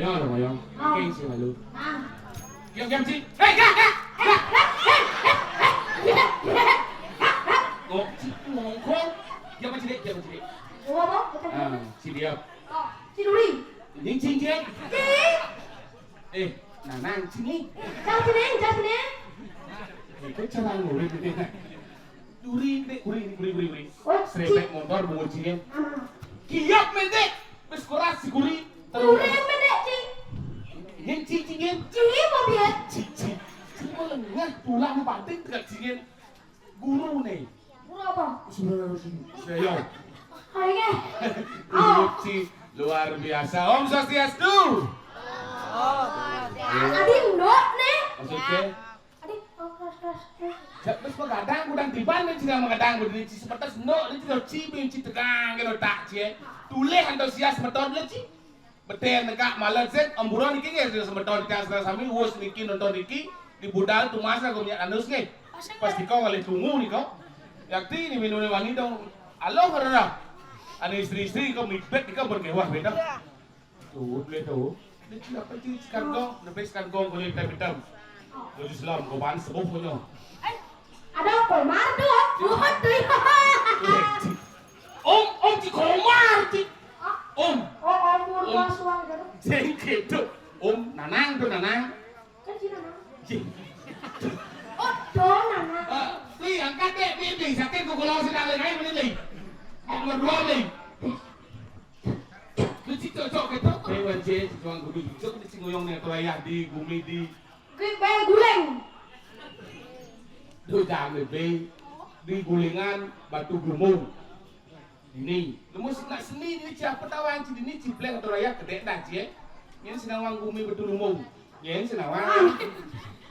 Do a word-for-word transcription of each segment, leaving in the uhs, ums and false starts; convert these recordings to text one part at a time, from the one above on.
Ngoyong, ngoyong. Oke, sing malu. Diam, diam, Ci. Hei, gak, gak, gak. Kok, Ci, ngongkong. Diam, Ci, Dek, diam, Ci, Dek. Oh, apa? Ah, Ci, diam. Oh, Ci Duri. Ini, Ci, Ci. Ci. Eh, Nanang, sini. Jangan sini, jangan sini. Itu cara ngurin ini. Duri, Dek, guri, guri, guri, guri. Oh, Ci. Serempet motor, bungut, Ci, ya. Ah. Kiap, mendek. Bes keras, si guri. Terus. Guri, mendek, Ci. Ini, Ci, Ci, ini. Ci, mau dia. Ci, Ci. Ci, mau lengah, tulang, panting, tegak, Ci, ini. Guru nih. Guru apa? Sudah, sudah, sudah, ya. Kayaknya. Guru Oh. Ci, luar biasa. Om Swastiastu. Tadi ndok nih. Maksudnya? Tadi, oh, keras, keras, keras. Wis magadang, gudang tiban, nih, Ci, magadang, gudang Ci, semetes ndok, nih, Ci, Ci, bin, Ci, tegang, gitu, tak, Ci. Tulih antusias, meton, Ci. Beter negak malet set, amburan niki nggih, semeton tiang sedaya sami, wus niki nonton niki, di budal tumas lah, gumnya anus nggih. Pas nika ngalih tunggu nika. Yakti ni minumnya wangi dong. Aloh, rara. Ane istri-istri kau mitbet nika berkewah beda. Tuh, boleh tuh. Ini siapa sih sekarang kau? Lebih sekarang kau boleh hitam-hitam. Baju selam, kau ban sebuah punya. Ada Komar tuh. Waduh. Om, Om, Ci Komar, Ci. Om. Oh, Om Purba Om. Suang, gitu. Sing gitu. Om, Nanang tuh, Nanang. Kan si Nanang. Ci. Oh, tuh, Nanang. Ah, Li, angkat deh, Li, Li. Sakit kok kalau sedang lagi, mana, Li? Nomor dua, Li. Lu, Ci, cocok gitu. Dewan, Ci, Ci, tuang kudu cocok, Ci, ngoyong nih, atau ayah di bumi di Gue bayar guling. Duh, jangan, Be. Di gulingan Batu Gumung. Ini, lu mesti nak seni ini siapa tahu anci ini cipleng atau raya kedek dah, Ci, eh. Ini senawang bumi Batu Gumung. Ya, ini senawang.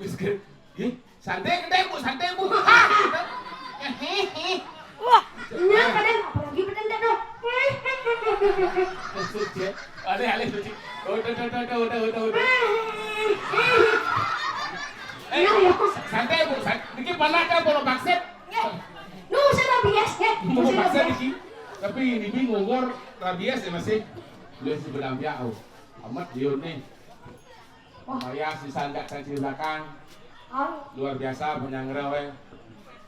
Wis ke, ih, santai kedek, Bu, santai, Bu. Wah, ini apa deh? Apalagi betul deh, dong. Maksud, Ci. Ada alih tuh, Ci. Udah, udah, udah, udah, udah, udah, udah. Eh, santai, Bu. San-, niki panak kan, kalau bakset. Nggih. Nu, saya rabies, nggih. Mau Nu, saya bakset rabies. Niki. Tapi ini bingung, ngor rabies ya masih. Beliau si benam ya, oh. Amat dia nih. Wah. Maya si sandak caci belakang. Ah. Luar biasa, penyanggra, weh.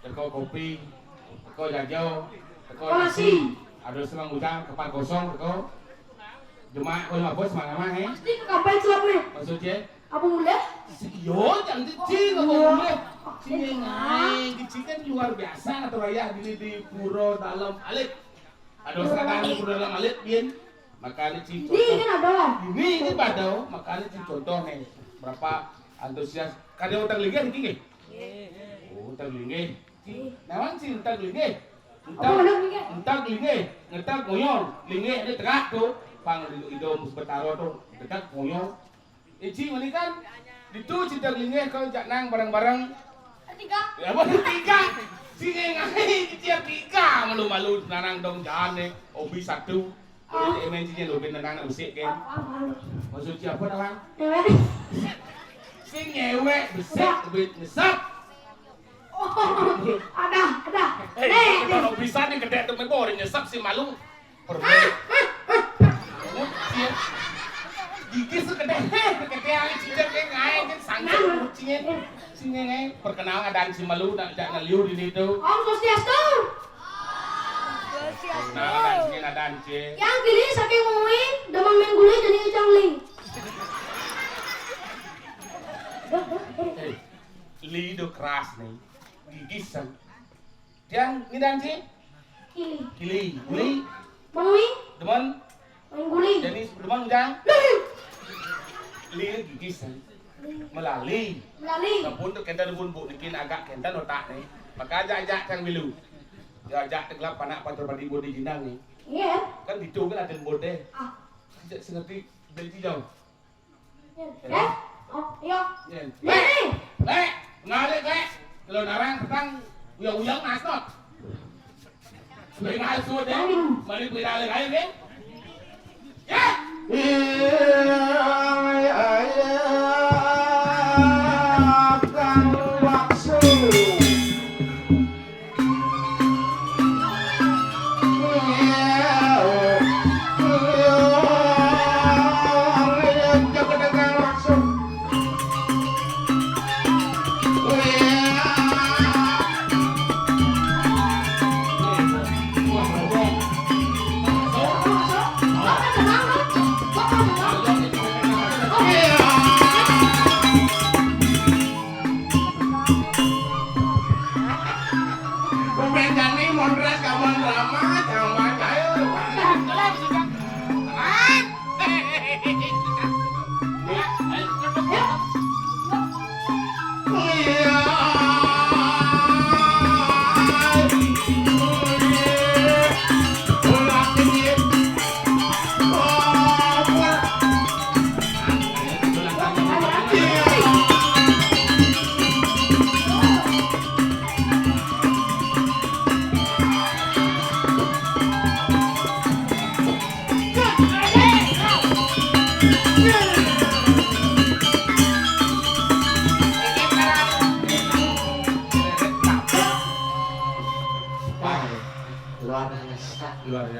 Teko kopi, teko jajau, teko Teko nasi. Nasi. Ada semang ujang, kepar kosong, teko. Jemak, kau apa, semang nama, eh? Pasti ke kampanye celap nih. Maksudnya? Apa mulai? Yo, jangan cicing, apa mulai? Sini, ngai, cicing kan luar biasa, atau raya di, di Pura Dalam Alit. Ada sekarang di Pura Dalam Alit, Bin. Makanya, Ci, ini contoh. Kan ada. Ini, ini pada, makanya, Ci, contoh nih. Berapa antusias. Kada utang lagi, ada gini? Oh, utang lagi. Ci, nawang, Ci, utang lagi. Apa Entah, ada gini? Entah lagi. Ngetak ngoyong. Lagi ada tegak tuh. Pang di idom sebentar tuh. Tegak ngoyong. Eh, Ci, mani kan? Ditu Ci Tag Linggih kau jak nang bareng-bareng. Tiga. Ya, baru tiga. Ci ngai, Ci tiga. Malu-malu, nanang dong, jangan nih. Obi satu. Kalau di M N C-nya lo, ben nanang nak usik, kan? Maksud siapa, nawang? Cewek. Sing ngewek, besik, Udah. Duit nyesap. Oh, ada, ada. Eh, Nih, nih. Kalau bisa nih, gede tuh, mebor, nyesap si malu. Permen. Ucil. Gigi segede, gede aja cicak kayak ngai, kan sanggup ucilnya. Sini ngai, perkenal adan si malu, nak jak ngeliu di situ. Om Swastiastu. Nah, adan sini adan cie. Yang kiri saking ngui, demen main guli jadi cangling. Eh, lido keras nih. Gigi sang. Yang ngidan, Ci? Kili. Kili. Guli. Mengui. Demen. Mengguli. Jadi demen, Jang? Li. Li gigis, kan? Melali. Melali. Sampun tuh, kenten pun, Bu, niki agak kenten otak nih. Maka ajak-ajak Cang Milu. Ya, ajak tegelap anak Pak Terpadi Bodi Jinang nih. Iya. Kan gitu kan ada bode. Ah. Sejak sengerti dari Cijau. Eh? Oh, iya. Yen. Nih. Lek, lek, ngalik, lek. Kalau narang petang, uyang-uyang ngasot. Sudah ngasut deh. Aduh. Mari kita lek aja deh. Ya. Iya, iya, iya, akan waktu.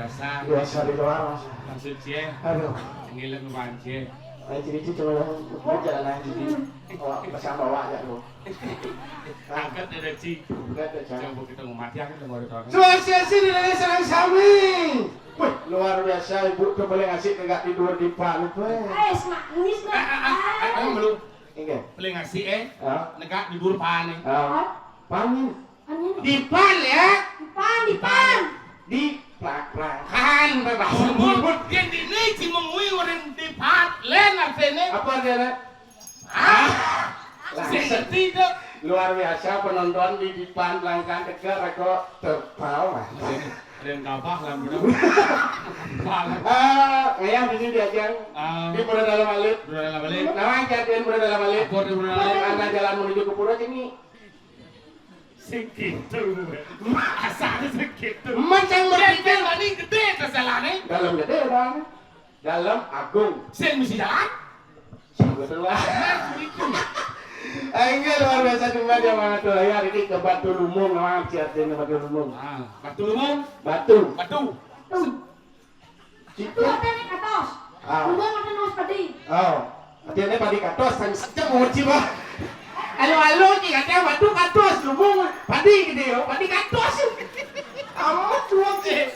Biasa. Biasa di luar, Mas. Maksud cie? Aduh. Ngilang ke banjir. Ayo, jadi itu cuma yang buat jalan aja. Awak bersama awak aja dulu. Angkat ada ci. Angkat ada ci. Coba kita mau mati, angkat ada orang. Swastiastu, Ida dané sareng sami. Wih, luar biasa, Ibu tuh paling asik nggak tidur di pan itu, eh. Eh, semak nangis, Mak. Ah, ah, ah, ah, ah, belum. Enggak. Paling asik, eh. Ah. Negak tidur pan, eh. Ah. Pan. Pan. Di pan, ya. Di pan, di pan. Di plak-plakan, bebas. Dia di ini cuma ngui orang di pan, lain artinya. Apa dia, Nak? Ah, langsung. Tidak. Luar biasa penonton di Dipan Langkan Tegar kok tertawa. Ada yang gabah lah, bro. Ah, ngayah di sini diajang. Ah. Di Pura Dalam Alit. Pura Dalam Alit. Nama jadian Pura Dalam Alit? Apa di Pura Dalam Alit? Karena jalan menuju ke pura sini. Segitu. Asal segitu. Macam berpikir. Dia paling gede kesalahannya. Dalam gede, Bang. Dalam agung. Sing mesti jalan. Sungguh telah. Enggak, luar biasa cuma dia mana tuh. Ya, ini ke Batu Lumung, nama artinya Batu Lumung. Ah, Batu Lumung. Batu. Batu. Batu. Cik. Batu artinya katos. Ah. Lumung artinya nulis padi. Oh. Artinya padi katos, sang sejam mau cik, bah. Alo, alo, cik, kata batu katos, lumung, padi gitu ya, padi katos. Amat tuh, cik.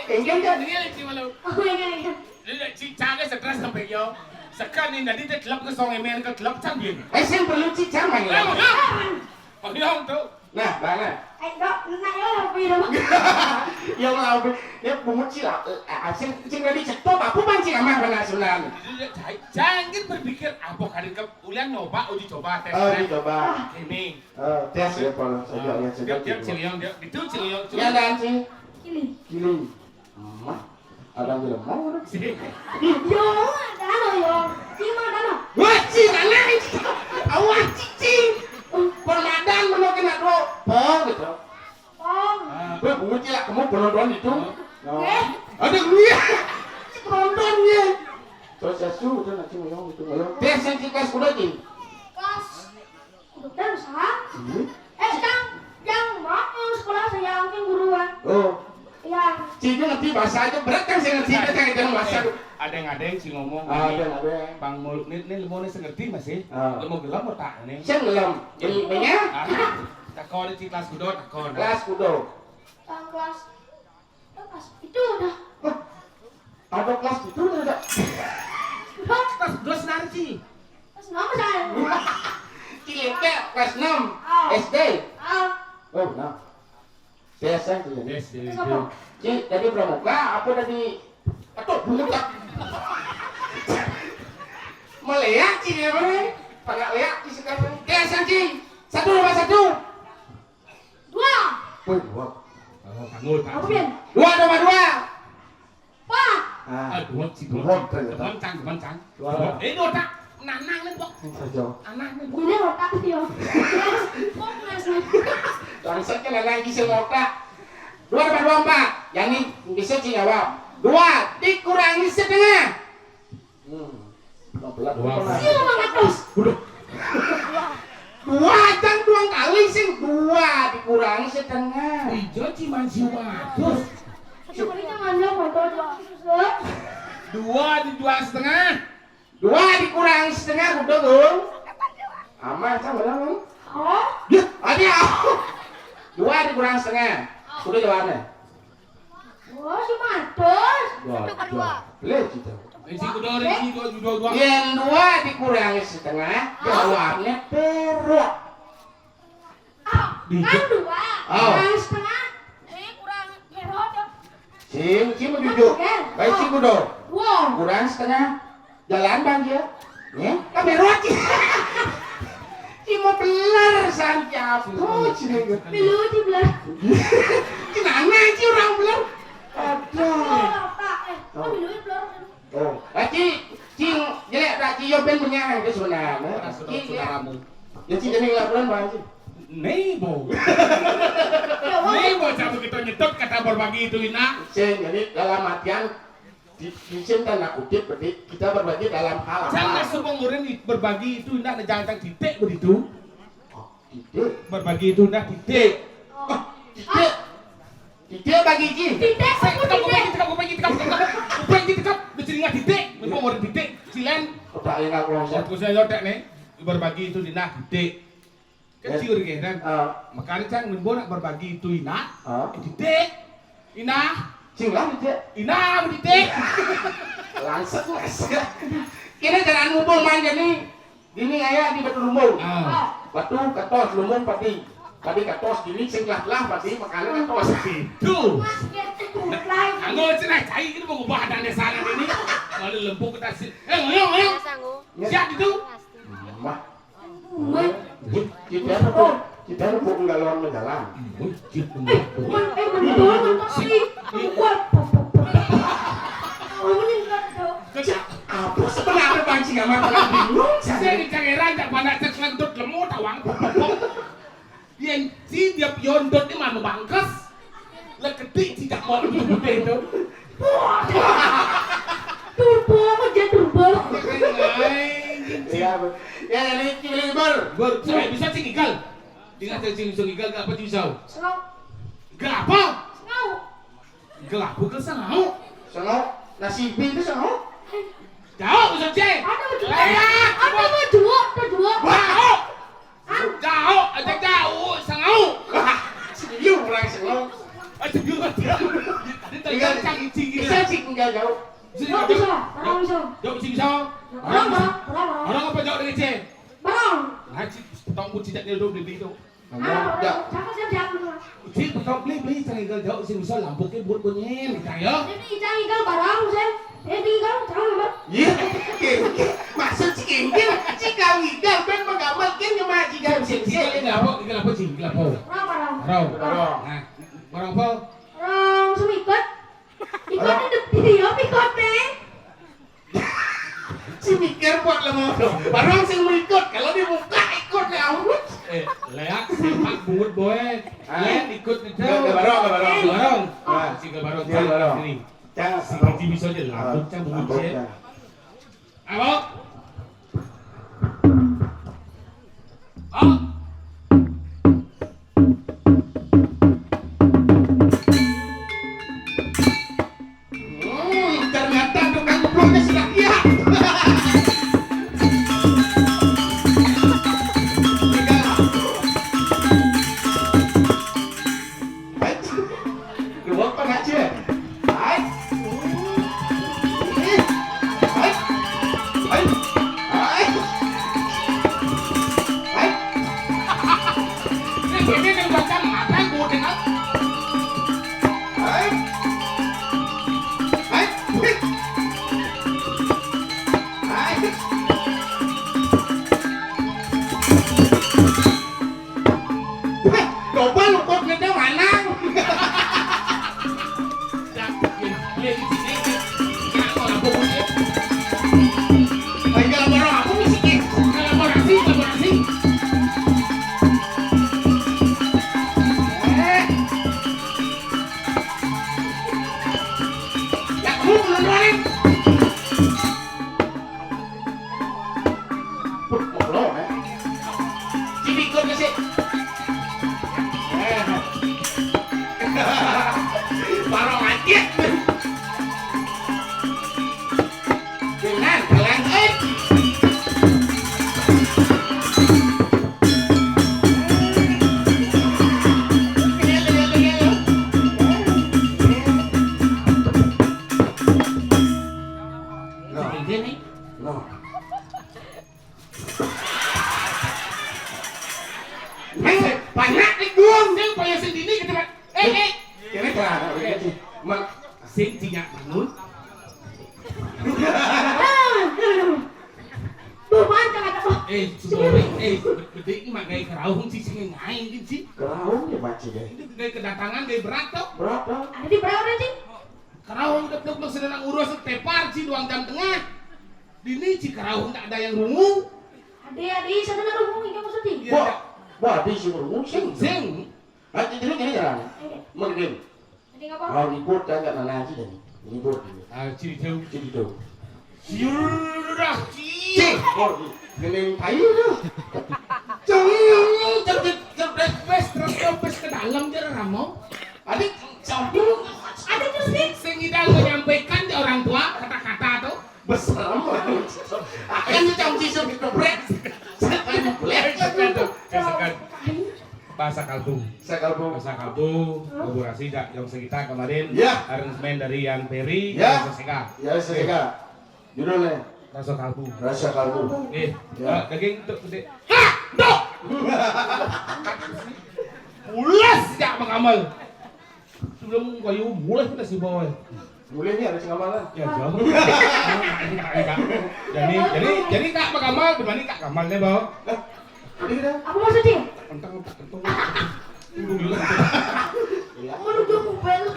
Eh, enggak, enggak. Ini lagi malu. Oh, iya, iya. Dia cicak ke stres sampai yo. Sekarang ni tadi dia kelab ke song emen ke kelab canggih. Eh, sing perlu cicak main. Eh, ya. Oh, yang tu. Nah, banget. Eh, dok, nak yo lah, pergi dulu. Ya Allah, ya bungut sih lah. Eh, sing, sing tadi cetok apa pancing amah panas sunan. Jangan berpikir apa kali ke ulian nyoba, uji coba, tes. Oh, uji coba. Ini. Oh, tes ya, Pak. Saya lihat dia, dia cilion, dia itu cilion, ya, cilion. Dan sih. Kili. Kili. Mah, ada jelema urang. Yo, ada anu yo. Cing mah ada anu. Wah, cing, anak itu. Awak cicing. Permadan bener kena dua. Pong gitu. Pong. Ah. Weh, bungut lah, kamu penonton itu. Eh? Ada gue. Penonton ya. Terus ya su, udah nanti ngomong gitu, ngomong. Tes yang kelas udah, Cing. Kelas Udah, sah? Hmm? Eh, yang, yang mau sekolah saya, yang guru, ah. Oh. Iya. Cing ngerti bahasa aja, berat kan saya ngerti, saya ngerti bahasa. Ada yang, ada yang sih ngomong. Ah, ada yang, ada yang. Bang Mul, ini, ini lemo ini saya ngerti masih. Ah. Lemo gelem otak ini. Saya gelem. Beli, belinya? Ah, takon di kelas kudo, takon. Kelas kudo. Tang kelas Pas itu udah. Hah? Ada kelas itu udah ada? Udah. Kelas dua senar, Ci. Kelas enam saya. Ci, P, kelas enam. Ah. S D. Ah. Oh, nah. S D S M tuh ya. S D. Terus apa? Ci, tadi pramuka, apa tadi? Aduh, bungut tak. Melihat, Ci, dia mana? Tengah lihat, Ci, sekarang. S D S M, Ci. Satu tambah satu. Dua. Woi, dua. Oh, kamu tak. Apa, Bin? Dua tambah dua. Empat. Ah. Ah, dua, si dua. Dua, ternyata. Kepancang, kepancang. Dua. Dua. Eh, dua tak. Nanang nih, Bok. Saja. Anak nih. Ini otak sih, yo. Kok ngasih? Langsung ke nanang bisa otak. Dua tambah dua, empat. Yang ini bisa sih jawab. Dua dikurangi setengah. Hmm. Dua belas. Dua. Sing lima ratus. Udah. Dua aja dua kali sih, dua dikurangi setengah. Ijo cuman lima ratus. Cuma ini kan ada foto dua ratus, loh. Dua di dua setengah. Dua dikurangi setengah, udah, Bung. Aman, kan, benar, Bung? Oh. Ya, ada. Dua dikurangi setengah. Udah jawabnya. Oh, lima ratus. Satu per dua. Boleh kita. Isi kedua, isi dua, dua, dua. Yang dua dikurangi setengah, jawabnya perak. Ah, kan dua. Oh. Kurang setengah. Eh, kurang perak. Sing, sing mau jujur. Oke. Baik, sing kudo. Wow. Kurang setengah. Jalan, Bang, ya. Ya, tapi roti. Ci mau beler, san, ci apa, ci, nih. Milu, ci beler. Ci nana, ci orang beler. Aduh. Oh, Pak, eh, oh, milu, beler. Oh, ah, ci, ci, jelek tak, ci, yo ben punya, itu sebenarnya. Ci, ya. Ya, ci, jadi laporan, Bang, ci. Nebo. Nebo, siapa kita nyedot kata berbagi itu, Ina? Ci, jadi dalam artian, Di, di sini tanda kutip, berarti kita berbagi dalam hal-hal. Jangan semua orang di-, berbagi itu indah, jangan titik begitu. Oh, titik. Berbagi itu indah titik. Oh, titik. Titik bagi ji. Titik. Sik, tekap, kuping ji, tekap, kuping ji, tekap, tekap, tekap. Kuping ji, tekap. Wis ringan titik. Wis mau titik. Silen. Otak ya, nggak proses. Waktu saya otak nih, berbagi itu dinah titik. Kecil kan? Ah. Makanya cang, mun nak berbagi itu inah. Ah. Titik. Inah. Sing lah titik. Inah, titik. Langsung lah. Kira jangan ngubung main jadi. Dini aya di batu lumbung. Ah. Batu katos lumbung padi. Padi katos dini sing telah-telah padi makanya katos. Itu. Anggo cenah cai ini mau ubah dan desa ini. Kalau lempuk kita sih. Eh, ngoyong, ngoyong. Siap itu. Mah. Kita tuh, kita tuh bukan galon mendalam. Eh, betul, betul. Kuat. Apa sebenarnya pancing amat bingung? Saya di Tangerang tak pandai cek lentut lemu tawang. Yen si dia piondot ni mah bangkes. Lah ketik tidak mau itu betul tu. Turbo apa dia turbo? Iya, Bu. Ya, ini pilih Ber. Ber, saya bisa sih gigal. Dengan saya sih bisa gigal, gak apa sih bisa? Sengau. Gak apa? Sengau. Gelapu ke sengau. Sengau. Nasi pin ke sengau. Jauh, Ustaz Cik. Ada betul. Ada betul. Ada betul. Jauh. Jauh, ada jauh, sengau. Wah, serius orang sengau. Ada juga. Tadi tadi cang cing gitu. Bisa cik enggak jauh. Jauh bisa. Orang bisa. Jauh cing bisa. Orang apa? Orang apa jauh dari cing? Barang. Nah, cik, tong pun tidak dia duduk di situ. Kamu, ah, ya. Siapa, siapa, siapa? Cik, bekal beli, beli, cang igal jauh, sing bisa lampu ke buat bunyin, cang, ya? Ini cang igal barang, Sen. Ini igal, cang, apa? Iya, oke, oke. Maksud si Inggil, si kang igal, ben menggambar, kan nyemak si igal, si igal. Igal apa, igal apa, cing? Igal apa? Barang, barang. Barang. Barang. Nah, barang apa? Barang semikot. Ikot di, di dia, ikot, Neng. Si mikir buat lemah tu. Barang sing mau ikut, kalau dia buka ikut dia ampun. Eh, leak sepak bungut boy. Ah. Leak ikut itu. Enggak, enggak barang, enggak barang. Barang. Ah. Si enggak barang. Enggak barang. Sini. Jangan. Si Haji bisa aja lambuk, cang bungut ya. Abang. Bang. Hmm, ternyata tukang kupluknya sudah iya. Dua apa aja? Hai. Hai. Hai. Hai. Hai. Ini, ini yang macam apa yang gua dengar? Hai. Hai. Hai. Weh, coba lu kok ngedeng lanang. Ayo, laporan apa mesti? Laporan sih, laporan sih. Eh. Ya, kamu belum keluarin. Put, ngobrol, eh. Sini, ikut ke sini. Eh. Parong aja. Dengan, pelan, eh. Loh. Loh. Eh, banyak nih, Gung. Nih, payah sendiri ke tempat. Eh, eh. Ini kan, eh, ma-, sing tinyak bangun. Tuh, man, kata, eh, sorry. Eh, be-, bedik ini mak gaya keraung sih, sing ngain sih. Keraung ya, Mak, sih, ya. Ini gaya kedatangan, gaya berat, tuh. Berat, tuh. Ada di berapa, sih? Keraung udah peluk-peluk, sedang urus, tepar, sih, doang jam tengah. Dini, sih, keraung tak ada yang rungu. Ade, ade, sana na rumo, iya maksudnya. Iya, wah, ade sing rumo, sing. Sing. Ah, jadi gini, ya. Iya. Mending. Jadi ngapa? Ah, ribut kan, nggak nana aja jadi. Ribut. Ah, ciri jauh. Ciri jauh. Yurah, cing. Oh, gening tai tu. Jangan, jangan, jangan, terus, terus, terus ke dalam, jangan ramo. Ade, Aduh, ada tuh sih. Sing ngidang menyampaikan di orang tua kata-kata tuh. Besar amat. Akan tuh cang cisuk gitu, brek. Saya tanya, brek. Gesekan tuh, gesekan. Bahasa kalbu. Bahasa kalbu. Bahasa kalbu, kolaborasi jak Yong Segita kemarin. Ya. Aransemen dari Yan Peri, ya. Bahasa Sega. Ya, Sega. Judulnya Rasa Kalbu. Rasa Kalbu. Oke. Ya. Eh, daging tuh gede. Hah! Dok! Pulas jak mengamal. Sebelum kayu mulai kita si bawah. Mulai nih ada sing amalan. Ya, jauh. Jadi, jadi, jadi Kak Kamal, gimana Kak Kamalnya, Bang? Jadi kita Apa maksudnya? Kentang, kentang. Iya. Menurut gue mobile.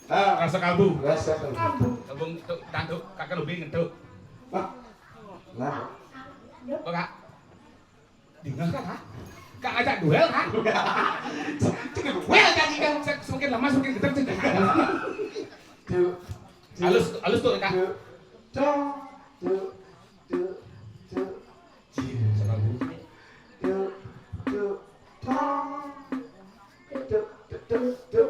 Ah, rasa kalbu. Rasa kalbu. Kalbu. Kalbu tuh, tanduk, kakak lebih ngentuk. Hah? Nah. Bang, Kak. Dengar, Kak? Kak ajak duel, Kak? Cek duel, Kak, jika se-, semakin lama semakin gedeg, cek. Tuh. Halus, halus tuh, Kak. Tuh. Tuh. Tuh. Tuh. Tuh. Tuh. Tuh. Tuh. Tuh. Tuh.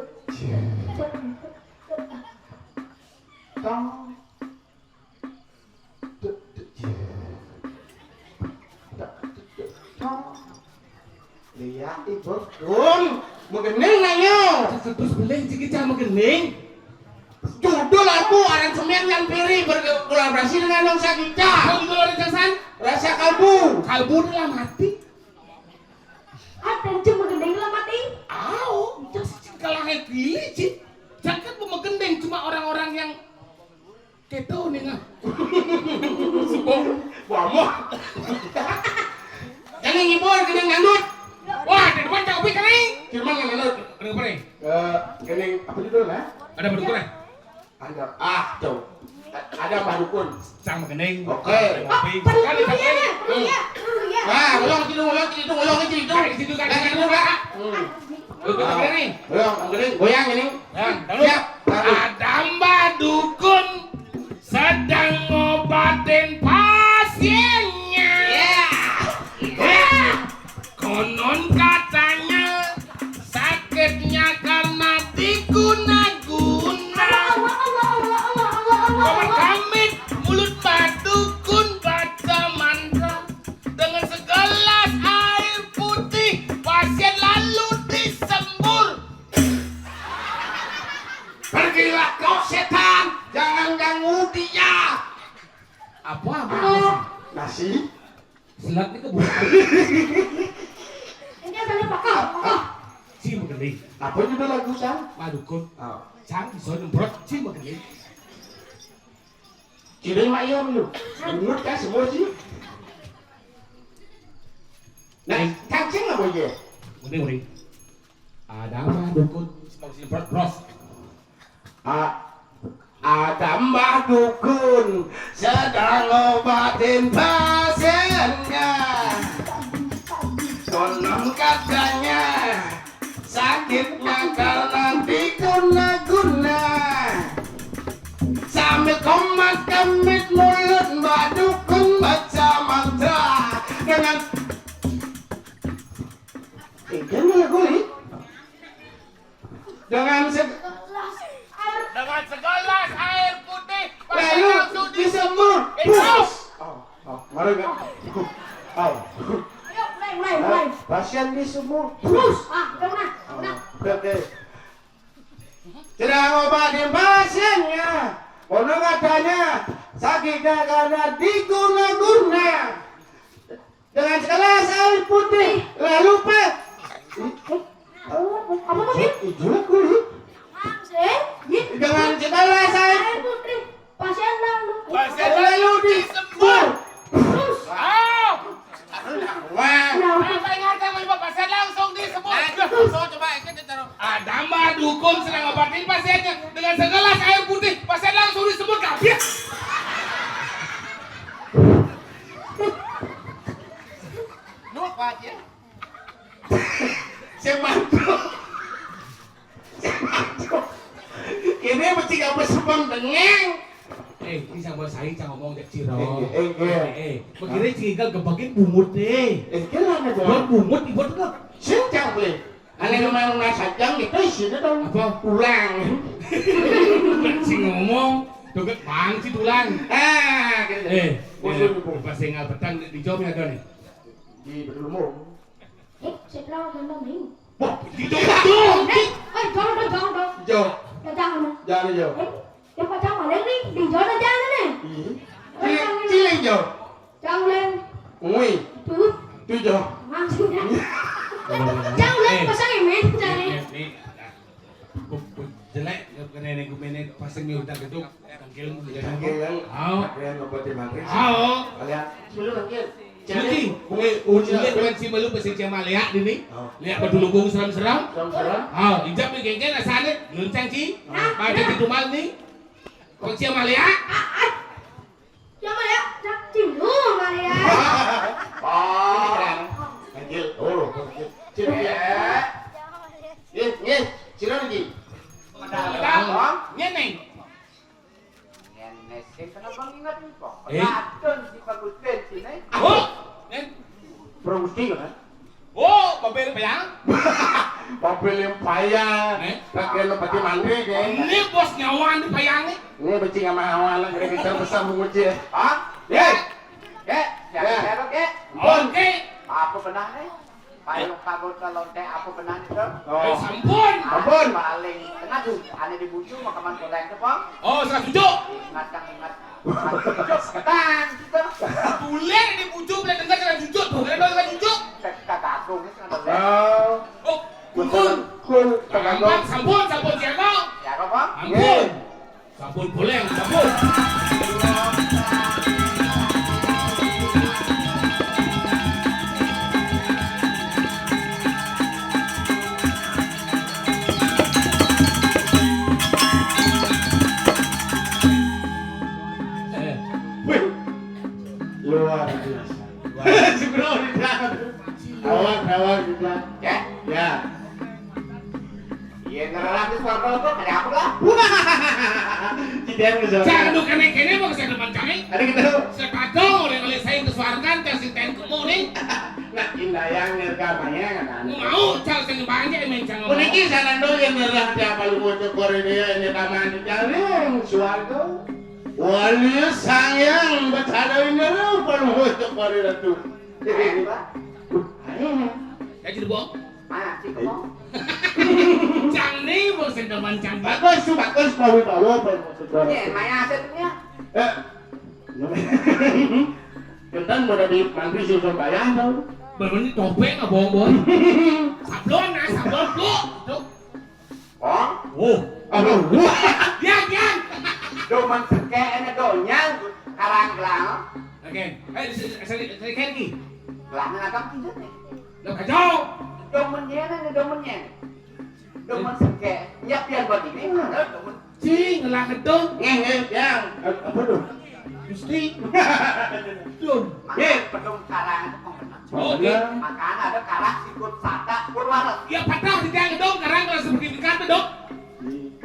Tuh. Lihat ibu, Gun. Megening nanya. Terus beli jigi cah megening. Judul lagu aransemen Yan Peri berkolaborasi dengan Nong Sagita. Apa judul aransemen? Rasa Kalbu. Kalbu dalam hati. Ada cuma megening dalam hati. Au, cek sih kalah pilih sih. Jangan megening cuma orang-orang yang Keto nih, nah. Sumpah. Wamah. Jangan ngibul, kena ngandut. Wah, di depan cakep kan nih. Firman ngandut. Kena apa nih? Eh, kena apa judul, nah? Ada Mbah Dukun, eh? Ada. Ah, tuh. Ada Mbah Dukun. Sang Mekening. Oke. Ada Mbah Dukun. Kali, kali. Nah, ulang situ, ulang situ, ulang situ. Dari situ kan, dari situ kan. Hmm. Goyang ini. Goyang ini. Siap. Ada Mbah Dukun sedang ngobatin pasiennya. Ya. Konon katanya sakitnya karena diguna-guna. Kamit mulut Mbah Dukun baca mantra. Dengan segelas air putih, pasien lalu disembur. Pergilah kau setan, jangan ganggu dia. Apa, apa? Nasi? Silat ini kebuka. Ini ada apa? Apa? Cing begini. Apa judul lagu, Sang? Mbah Dukun. Oh. Sang, bisa nyemprot, cing begini. Jadi mak iya lu. Bungut kan semua sih. Nah, cacing apa ya? Udah, udah. Ada Mbah Dukun. Bros. A-, ada Mbah Dukun sedang ngobatin pasiennya. Konon katanya sakitnya karena diguna-guna. Sambil komat kemit mulut Mbah Dukun baca mantra dengan, eh, dia malah guli. Dengan se- Dengan segelas air putih, pasien lalu langsung disembur. Disembur. Itu. Pus. Oh, oh, mari, Kak. Oh. Ayo, mulai, mulai, mulai. Pasien disembur. Pus. Ah, udah, udah, udah. Oh, oke, oke. Sedang obatin pasiennya. Konon katanya sakitnya karena diguna-guna. Dengan segelas air putih, lalu pe- Apa tadi? Ijo kulit. Maksud? Dengan segelas air putih, pasien lalu. Pasien lalu disembur. Terus? Ah. Wah. Ya. Apa yang ada, Pak? Pasien langsung disembur. Ayo, coba ikut taruh. Ada Mbah Dukun sedang ngobatin pasiennya dengan segelas air putih, pasien langsung disembur kabeh. Nuh, Pak, ya. Saya mantuk. Saya mantuk. Ini mesti apa sebang dengeng? Eh, ini sama saya cang ngomong cek Ciro. Eh, eh, eh. Eh, eh. Begini cing Igal gebakin bungut deh. Eh, kira apa, Bang? Buat bungut, ibu tuh. Sing cang beli. Ane memang nasi jang gitu sih itu dong. Apa? Pulang. Sing ngomong, doget bang si tulang. Ah, gitu. Eh, Musuh eh, itu. Pas singal petang di, di jawab ada nih. Di Bedulumung. Eh, saya pernah nonton ini. Wah, di jawab itu. Eh, eh, jangan dong, jangan dong. Jawab. Ya, jangan dong. Jangan jawab. Eh, yang pacar maling nih, di jawab jangan nih. Iya. Cilik, cilik jawab. Jauh, Leng. Ngui. Tuh. Tuh, Jo. Maksudnya. Jauh, Leng, Eh. Pasang ya, men, cari. Nih, nih, nah, ku, ku jelek, kena ini ku mene pasang ni udah gitu. Tangkil, Tangkil, Leng. Au. Pakaian obat di mangkring. Au. Kalian. Sebelum tangkil. Suci. Ngui, uji. Uji, bukan si malu, pasang si malia di ni. Oh. Lihat batu lubung seram-seram. Seram-seram. Au, ijab ni genggen asane, luncang, Ci. Hah? Pada di rumah ni. Kau si malia? Ah, ah. Ya, Maria, cak cindu, Maria. Oh, ganjil. Oh, ganjil. Cindu ya. Nggih, nggih, cindu niki. Ada apa? Ngene. Ngene sing kenapa nginget iki, Pak? Eh? Racun si Pak Gustin sini. Oh, Nen. Pro Gusti kan? Oh, mobil payang? Mobil yang payang. Eh? Pakai lo pati mandi, kan? Ini bos nyawaan di payang nih. Ini becing sama awal, jadi kita besar menguji. Hah? Ya. Ya, ya, ya, oke. Oke. Apa benah nih? Payung kagok lonte apa benah nih, Dok? Oh. Eh, sampun. Sampun. Paling tengah tuh, ane di bucu, makaman goreng tuh, Pong. Oh, salah cucuk. Ingat, Kang, ingat. Salah cucuk, setan, gitu. Boleh di bucu, boleh dengar salah cucuk. Tuh, boleh salah cucuk. Kagak, Kung, ini salah. Oh. Oh, Kung. Kung, kagak. Sampun, sampun, sampun, siapa? Ya, apa, Pong? Ampun. Iya. Sampun boleh, sampun. Eh, wih, luar biasa. Wah. Jebro, udah. Awak, awak juga. Ya? Ya. Iya, nerang di suara kok, ada apa lah? Wah, tidak bisa. Jangan lu kene-kene mau saya depan cari. Ada gitu. Sekadong oleh oleh saya ke suarkan, kasih ten kemu nih. Nah, indah yang nergamanya kan. Mau, cak saya banyak main cang. Puniki sanando yang nerang tiap palu bocor kore dia ini taman di jaring suarga. Wali sang yang bercanda ini lu palu bocor kore ratu. Ayo, Pak. Ayo. Ya, jadi bohong. Mana sih, Kong? Cang nih, mau sendal mancang. Bagus, tuh, bagus, bawa, bawa, bawa, bawa. Iya, maya asetnya. Eh. Ketan mau dari mantri susun bayar, tau. Bener ini topeng, nggak bohong, bohong. Sablon, nah, sablon, tuh. Tuh. Kong? Oh. Aduh. Dian, dian. Doman sengke, ini donya, karang gelang. Oke. Eh, se-, se-, se-, se-, lagi. Gelang apa, pinjam, nih? Lah, kacau. Domennya, nih, domennya. Domen sengke. Nyiap pian buat ini, ada domen. Cing, ngelah gedung. Ngeh, ngeh, yang. Apa tuh? Gusti. Dum. Makanya pedung karang itu pengkena. Oh, oke. Makanya ada karang sikut sata, sikut waras. Ya, patah di tiang gedung, karang kalau seperti ikan tuh, Dok.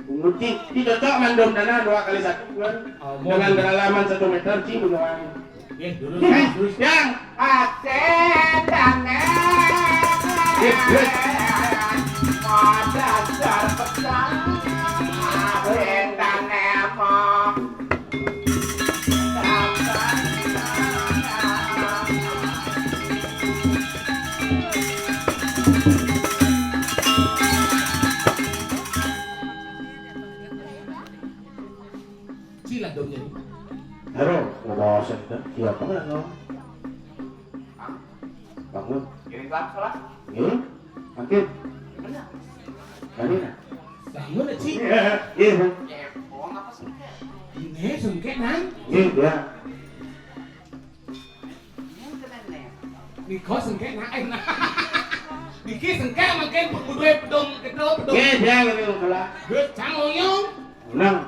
Bungut, Ci. Ci cocok mandom tanah dua kali satu, kan? Oh, dengan kedalaman satu meter, Ci, beneran. Oke, terus, eh, terus. Yang. Asetane. Yes, yes. Modal terbesar. Asetane mau. Sila dong jadi. Halo, udah sedang siapa nggak lo? Bangun. Kirim salam, salam. Ini? Makin. Gimana? Gimana? Bangun, Ci. Iya, iya. Ya, bohong apa sih? Ini sengke, Nang. Iya, iya. Niko sengke, Nang. Eh, Nang. Niki sengke mungkin kedua pedung, kedua pedung. Iya, iya, iya, iya. Duit cang oyong. Nang.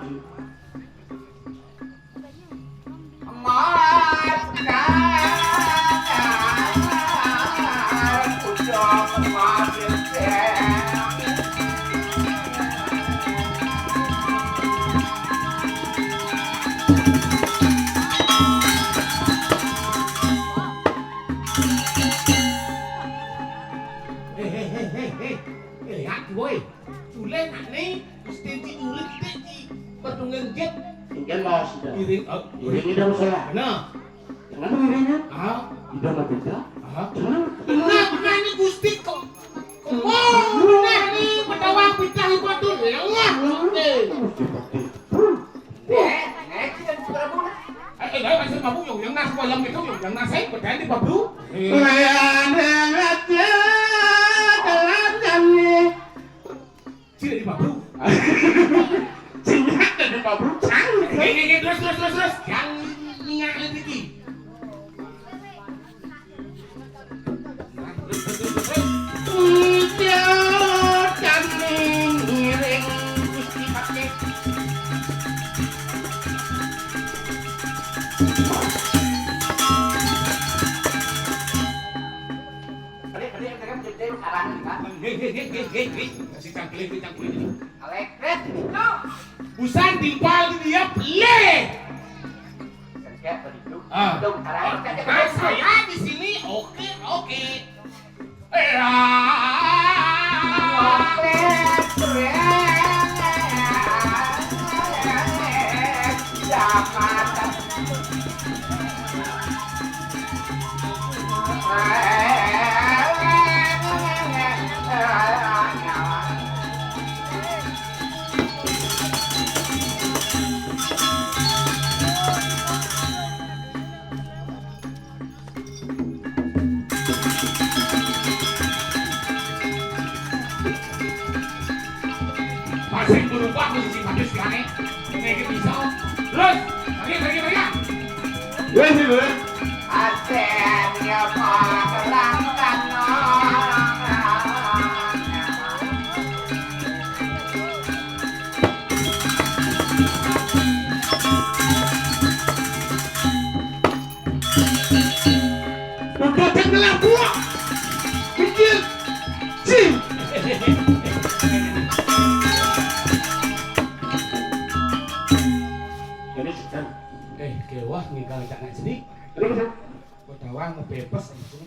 Hei, hei, hei, hei, hei. Nah, jangan begini. Ah, udah nggak bisa. Ah, benar, benar ini Gusti kok. Kok mau benar ini pedawang bidang itu tuh lewat. Oke. Eh, eh, eh, eh, masih mabuk yang, yang nas, yang itu, yang nas saya berani, Pak Bro. Eh. Sini di Pak Bro. Sini di Pak Bro. Cang. Oke, oke, oke, terus, terus, terus, terus. Yang minyak rezeki. Nah, terus, terus, terus, terus. Udah kami ngiring Gusti Patih. Balik, balik, balik, balik, balik, arahnya, Kak. Hei, hei, hei, hei, hei, hei. Kasih cangkling, cangkling ini. Alekret itu. Busan timpal di dia, pelih. Sengkek begitu. Ah. Dong, arahnya. Oh, cangkling. Nah, saya di sini, oke, oke. Eh, ah. Alekret, Masih berubah posisi Pak Yus, ya, nih. Ini kita bisa. Terus, lagi, lagi, lagi. Wes, Ibu. Asen ya, Pak, kelangkan. Udah tenggelam gua. Pinggir. Cing. Ini sedang. Eh, kewah ninggal cak nak sedih. Ini sedang. Kau tawang mau bebas itu.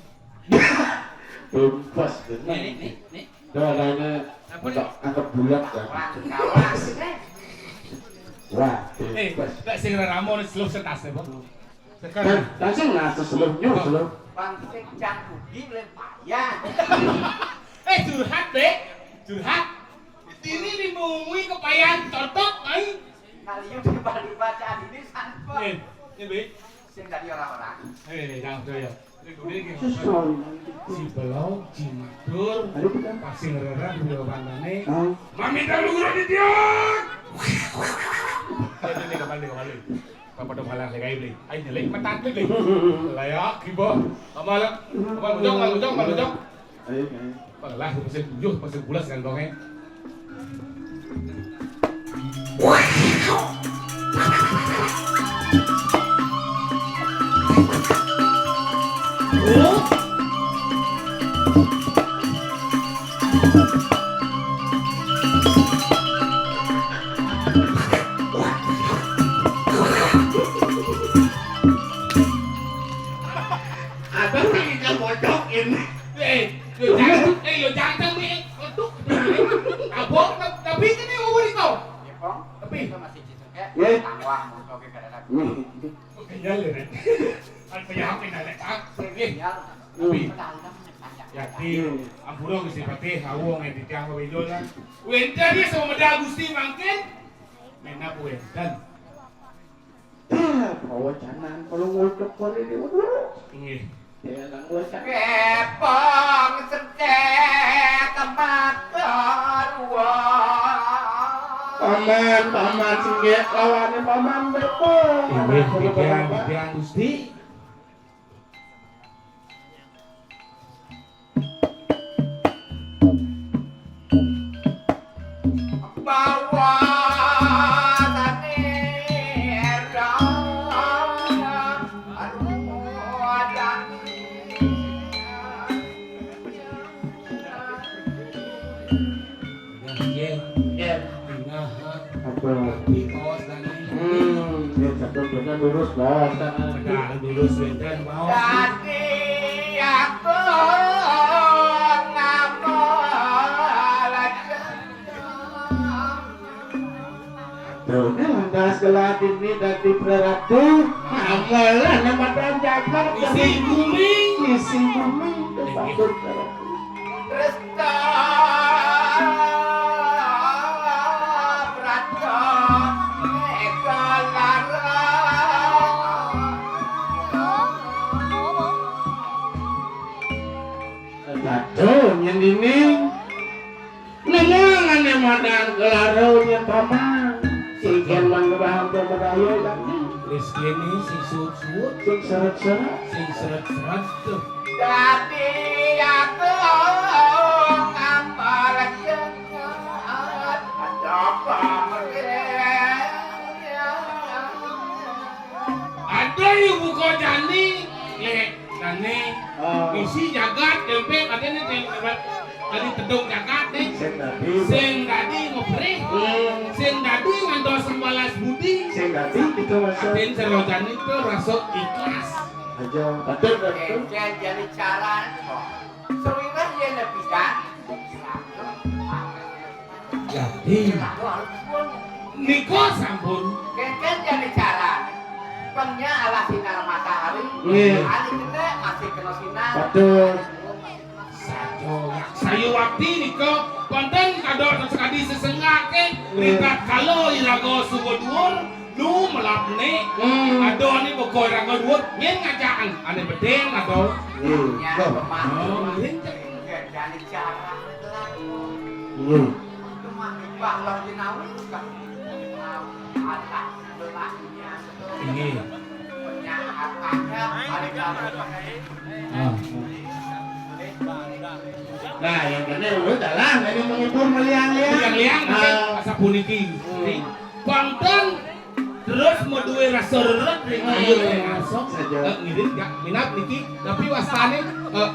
Bebas, bener. Nih, nih, nih, nih. Darahnya. Apa nih? Angkat, angkat bulat, ya. Kawan, kawan. Wah, eh, bebas. Lek sing reramo wis slow setas, ya, Bang. Sekarang. Dan langsung nah, slow, new, slow. Bang, sing cang budi oleh payah. Eh, curhat, Bek. Curhat. Ini dimungui kepayan totok, ai. Kali ini balik bacaan ini santo. Eh, ini, Bek. Sing tadi orang-orang. Eh, jangan percaya. Ini, ini, ini. Sesuai. Si Belong, si Madur, ayo kita. Pas sing rerah, beliau pandane. Ah. Mami dah luhur di dia. Eh, ini, ini, kembali, kembali. Apa dong malah saya kayak ini? Ayo, jelek, mata klik, nih. Layak, ibu. Apa lah? Apa, bujang, apa, bujang, apa, bujang? Ayo, ayo. Alah, mesin tujuh, mesin bulas kan, Bang, eh. Abang lagi nggak bodokin. Eh, yo jangan, eh, yo jangan, eh, untuk, abang, tapi ini umur itu. Ya, Bang. Tapi. Kita masih cicing, ya. Ya. Tangwah, mau ke kadang-kadang. Hmm. Kenyal, ya, Ren? Kan penyakit, ada tak, pergi. Kenyal. Tapi, hmm. Yakin, hmm. Ampura, Gusti Patih, awong yang titiang, Bapak Ijo, kan. Wénten ya, sama medal Gusti mangkin. Menap wénten. Dah, bawa canang, kalau ngocok kali ini, waduh. Nggih. Ya, nang ngocok. Kepong sedek tempat keruan. Paman, paman, singgih, lawane paman, Kepong. Inggih, titiang, titiang, Gusti. Nggih. Nggih. Apa? Di kaos dan ini. Hmm, ya, satu benar lurus, Bos. Benar lurus, wénten, Bos. Dadi aku ngamol aja. Tuh, ini lantas keladini dadi praratu. Amalan namadan jagat. Isi bumi. Isi bumi. Itu patut. Resta Brata Eka Lara. Satu yang ini. Nemu ané madan kelaraunya paman. Si Ken manggebah hampir berdaya kan. Rizky ini sing suut-suut, sing seret-seret, sing seret-seret tuh. Dadi aku ngambar jengat. Ada apa? Ada ibu kau jani, lek. Jani. Oh. Isi jagat, dempé, katanya dempé. Kali tedung jagat, nih. Sing dadi. Sing dadi ngeprih. Hmm. Sing dadi ngantos sembalas budi. Sing dadi kita masuk. Atin serojani itu rasa ikhlas. Aja, betul, betul. Encén jadi cara, kok. Sewirah ya nepikan. Jadi. Nika sampun. Kénkén jani carané. Pengnya alah sinar matahari. Nggih. Ali kena masih kena sinar. Betul. Saja. Saya wakti nika panten ada sekadi sesengake. Nggih. Ritatkala iraga suba dhuwur, nu melapne. Hmm. Ada ni beko iraga dhuwur, nyen ngajakan. Ane bedeng ada. Nggih. Ya, Kok? Pemaham. Oh, nggih. Jani cara. Nggih. Inggih. Ah. Nah, yang kena lu dalam ini menghibur meliang-liang. Meliang-liang, ah, mungkin asa puniki. Hmm. Panten terus madué rasa rered ring ayu, hmm, ring arsa. Saja. Eh, ngiring gak minat niki, tapi wastane, eh,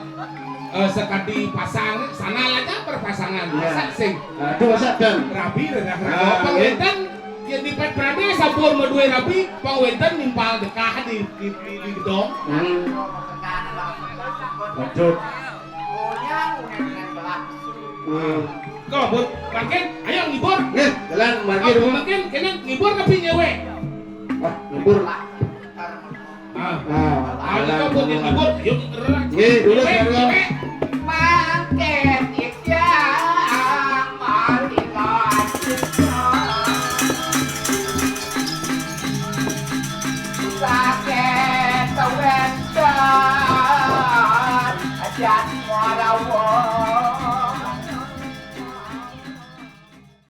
eh, sekadi pasang, sana aja berpasangan. Iya. Masa sing. Nah, itu masa dan. Rabi, redah, ah, raga. Pang iya. Wénten, yen dipet prade sampun madué rabi, pang wénten nimpal dekah di, di, di, di gedong. Hmm. Lanjut. Hmm. Kok, Bun? Mangkin, ayo ngibur. Nih, jalan margi. Kok, dulu. Mangkin, kene ngibur tapi nyewe. Wah, ngibur. Ah. Ah, ah, jalan, kok, Bun, jalan. Ngibur. Yuk, gerak. Nggih, dulu, nyewe, jalan. Nyewe. Mangkin, ikyang, mari lanjut. Sakit, wénten, jadi marawa.